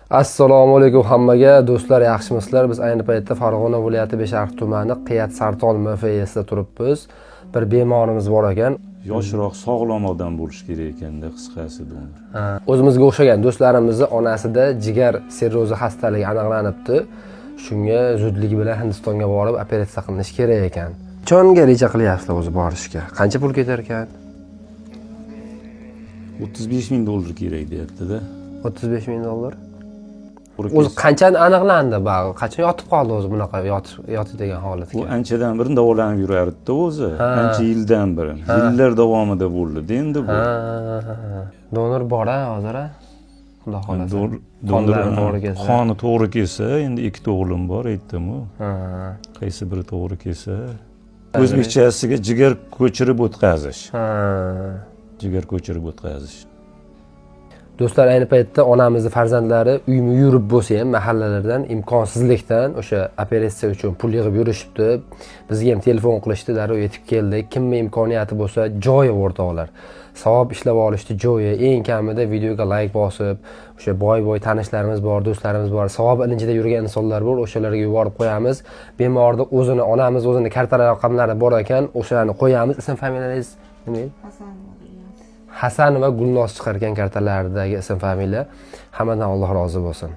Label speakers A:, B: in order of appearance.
A: Assalomu alaykum hammaga, do'stlar, yaxshimisizlar? Biz ayni paytda Farg'ona viloyati Beshariq tumani, Qiyat Sartol MFSda turibmiz. Bir bemorimiz bor ekan.
B: Yoshroq, sog'lom odam bo'lishi kerak ekanda, qisqasi, donor.
A: O'zimizga o'xshagan do'stlarimizni onasida jigar sirrozi xastaligi aniqlanibdi. Shunga zudlik bilan Hindistonga borib operatsiya qilinishi kerak ekan. Qachonga reja qilyapsizlar o'zi borishga? Qancha pul ketar ekan?
B: 35 000 dollar kerak deyaptida.
A: 35 ming dollar.
B: To'g'ri
A: O'zi
B: kelsa-
A: qancha aniqlandi bag'i? Qachon yotib qoldi o'zi bunaqa yotadigan
B: Bu
A: holatga?
B: anchadan beri davolanib yurardida o'zi, ancha yildan beri, yillar davomida bo'ldi endi bu.
A: Ha, donor bor a hozir, a? Xudo xohlasa.
B: Donor
A: Qonlari to'g'ri kelsa.
B: Qoni to'g'ri kelsa, endi ikkita o'g'lim bor, aytdimu, qaysi biri to'g'ri kelsa. O'zbekchasiga jigar ko'chirib o'tkazish. Jigar ko'chirib o'tkazish.
A: Do'stlar, ayni paytda onamizni farzandlari uyma yurib bo'lsa ham mahallalardan, imkonsizlikdan o'sha operatsiya uchun pul yig'ib yurishibdi. Bizga ham telefon qilishdi, darrov yetib keldik. Kimni imkoniyati bo'lsa, joyi, o'rtoqlar, savob ishlab olishdi joyi. Eng kamida videoga layk bosib, o'sha boy boy tanishlarimiz bor, do'stlarimiz bor, savob ilinjida yurgan insonlar bor, o'shalarga yuborib qo'yamiz. Bemorni o'zini, onamiz o'zini karta raqamlari bor ekan, o'shalarni qo'yamiz. Ism familiyangiz nima edi? Hasan va Gulnoz chiqargan kartalaridagi ism familiya. Hammadan Alloh rozi bo'lsin.